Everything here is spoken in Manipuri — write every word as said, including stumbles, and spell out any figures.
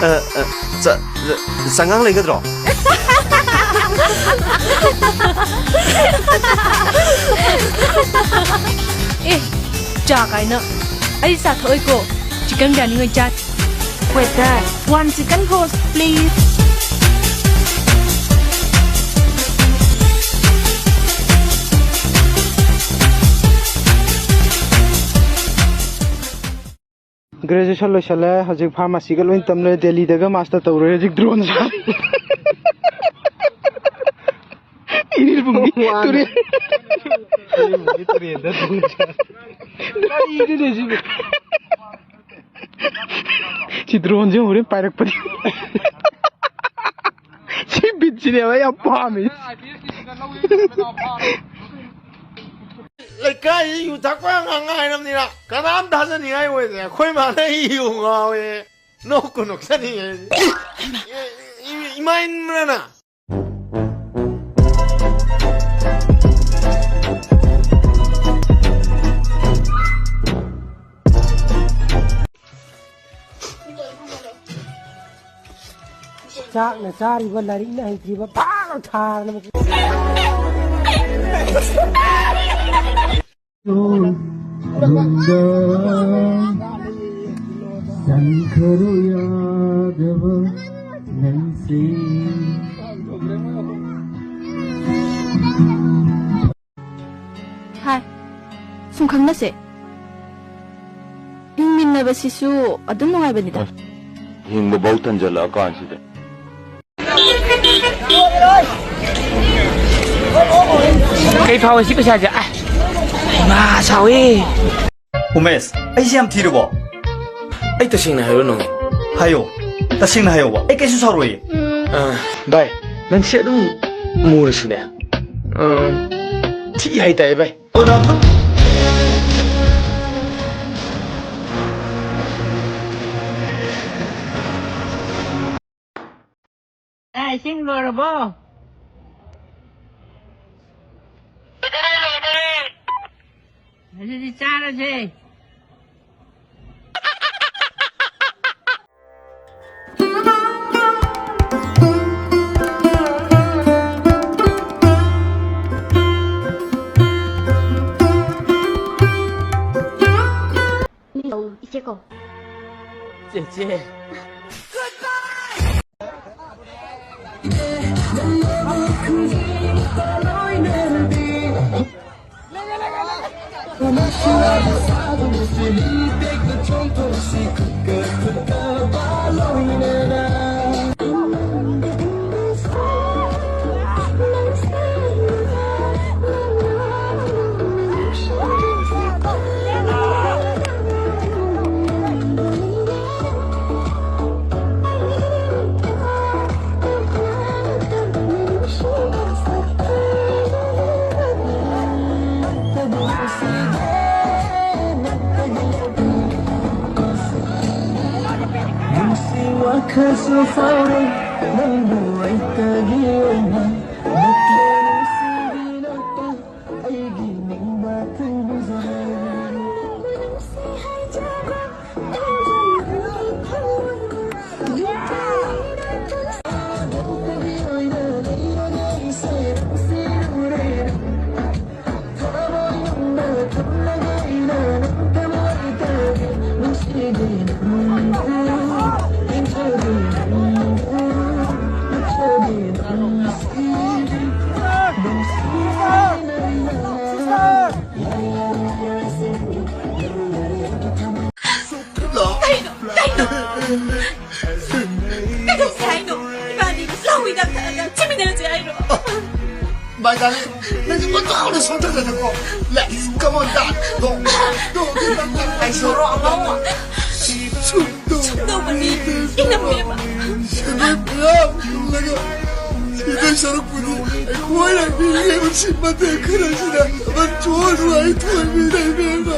ꯑ, ꯑ, ꯆ-, ꯆ-, ꯆꯉꯥꯡ ꯂꯩꯒꯗ꯭ꯔꯣ? ꯑꯦ, ꯆꯥ ꯀꯥꯏꯅ꯫ ꯑꯩ ꯆꯥ ꯊꯛꯑꯣꯏꯀꯣ꯫ Chicken biryani ꯑꯣꯏ ꯆꯥ꯫ Waiter, one chicken roast, please. Graduation ꯂꯣꯏꯁꯜꯂꯦ, ꯍꯧꯖꯤꯛ pharmacyꯒ ꯂꯣꯏ ꯇꯝ ꯂꯣꯏꯔꯦ, ꯗꯦꯜꯂꯤꯗꯒ master ꯇꯧꯔꯨꯔꯦ, ꯍꯧꯖꯤꯛ drone ꯁꯥꯔꯤ꯫ ꯏꯔꯤꯜꯕꯨꯡꯒꯤ ꯋꯥꯅ꯫ ꯇꯨꯔꯦꯜ꯫ ꯏꯔꯤꯜꯕꯨꯡꯒꯤ ꯇꯨꯔꯦꯜꯗ drone ꯁꯥꯔꯤ꯫ ꯀꯔꯤꯅꯣꯅꯦ ꯁꯤꯕꯨ? ꯁꯤ droneꯁꯦ ꯍꯣꯔꯦꯟ ꯄꯥꯏꯔꯛꯄꯗꯤ꯫ ꯁꯤ ꯕꯤꯠꯁꯤꯅꯦꯕ ꯑꯩ ꯌꯥꯝ ꯄꯥꯝꯃꯤ꯫ ꯂꯩꯀꯥꯏꯁꯤ ꯌꯨ ꯊꯛꯄ ꯑꯉꯥꯡ ꯉꯥꯏꯔꯕꯅꯤꯅ ꯀꯅꯥꯝ ꯊꯥꯖꯅꯤꯡꯉꯥꯏ ꯑꯣꯏꯗ꯭ꯔꯦ꯫ ꯑꯩꯈꯣꯏ ꯃꯥꯅ ꯑꯩ ꯌꯨ ꯉꯥꯎꯋꯦ꯫ ꯅꯣꯛꯄꯨ ꯅꯣꯛꯆꯅꯤꯡꯉꯦ ꯑꯩꯗꯤ꯫ ꯏ-, ꯏ-, ꯏꯃꯥ ꯏꯟꯕ꯭ꯔꯅ? ꯆꯥꯛꯅ ꯆꯥꯔꯤꯕ, ꯂꯥꯏꯔꯤꯛꯅ ꯍꯩꯇ꯭ꯔꯤꯕ, ꯐꯥꯅ ꯊꯥꯔꯅꯕ꯫ ꯆꯪꯈ꯭ꯔꯣ ꯌꯥꯗꯕ ꯅꯪꯁꯦ꯫ ꯍꯥꯏ, ꯁꯨꯝ ꯈꯪꯅꯁꯦ꯫ ꯍꯤꯡꯃꯤꯟꯅꯕꯁꯤꯁꯨ ꯑꯗꯨꯝ ꯅꯨꯡꯉꯥꯏꯕꯅꯤꯗ꯫ ꯑꯁ, ꯍꯤꯡꯕ ꯐꯧ ꯇꯟꯖꯜꯂꯛꯑ ꯀꯥꯟꯁꯤꯗ꯫ ꯀꯩ ꯐꯥꯎꯋꯦ ꯁꯤ ꯄꯩꯁꯥꯁꯦ? ꯑ, ꯏꯃꯥ ꯁꯥꯎꯋꯦ꯫ ꯎꯃꯦꯁ, ꯑꯩꯁꯦ ꯌꯥꯝ ꯊꯤꯔꯕꯣ? ꯑꯩ ꯇꯁꯦꯡꯅ ꯍꯥꯏꯔꯣ ꯅꯪ? ꯍꯥꯏꯌꯣ, ꯇꯁꯦꯡꯅ ꯍꯥꯏꯌꯣꯕ, ꯑꯩ ꯀꯩꯁꯨ ꯁꯥꯎꯔꯣꯏꯌꯦ꯫ ꯑ, ꯚꯥꯏ, ꯅꯪꯁꯦ ꯑꯗꯨꯝ ꯃꯨꯔꯁꯨꯅꯦ, ꯑ, ꯊꯤ ꯍꯥꯏꯇꯥꯏꯌꯦ ꯚꯥꯏ꯫ ꯆꯥꯛ ꯏꯁꯤꯡ ꯂꯣꯏꯔꯕꯣ? ꯑꯗꯨꯗꯤ ꯆꯥꯔꯁꯦ꯫ ꯅꯨꯡꯁꯤ ꯋꯥꯈꯜꯁꯨ ꯐꯥꯎꯔꯦ ꯅꯪꯕꯨ ꯑꯩꯇꯒꯤ ꯑꯣꯏꯅ꯫ ꯅꯠꯇꯦ ꯅꯨꯡꯁꯤꯕꯤ ꯅꯠꯇꯦ ꯑꯩꯒꯤ ꯅꯤꯡꯕ ꯊꯤꯡꯕꯤꯖꯔꯦ꯫ ꯀꯩꯅꯣ? ꯀꯩꯅꯣ? ꯀꯩꯗꯧꯁꯦ ꯍꯥꯏꯅꯣ? ꯏꯕꯥꯅꯤ ꯂꯧ ꯍꯤꯗꯥꯛ ꯊꯛꯑꯒ ꯁꯤꯃꯤꯟꯅꯔꯁꯦ ꯍꯥꯏꯔꯣ? My darling, ꯅꯪꯁꯨ ꯄꯪꯇꯧꯗ ꯁꯣꯟꯊꯗꯅꯀꯣ꯫ Let's, come on, dad. ꯗꯣ, ꯗꯣ, ꯗꯣ, ꯅꯪ, ꯅꯪ, ꯑꯩ ꯁꯣꯔꯣ ꯑꯃ ꯋꯥ꯫ ꯁꯨꯝ ꯇꯧ꯫ ꯇꯧꯕꯅꯤ, ꯏꯅꯝꯃꯦꯕ꯫ ꯁꯦꯟꯗꯣꯏ ꯃꯌꯥꯝ ꯍꯨꯜꯂꯒ ꯁꯤꯗꯣꯏ ꯁꯔꯨꯛꯄꯨꯗꯤ ꯑꯩꯈꯣꯏꯅ ꯃꯤꯔꯦꯝ ꯁꯤ ꯃꯇꯦꯛ ꯈꯔꯁꯤꯗ ꯃꯆꯣꯟ ꯋꯥꯏ ꯊꯣꯏꯕꯤꯗ ꯏꯕꯦꯝꯃ꯫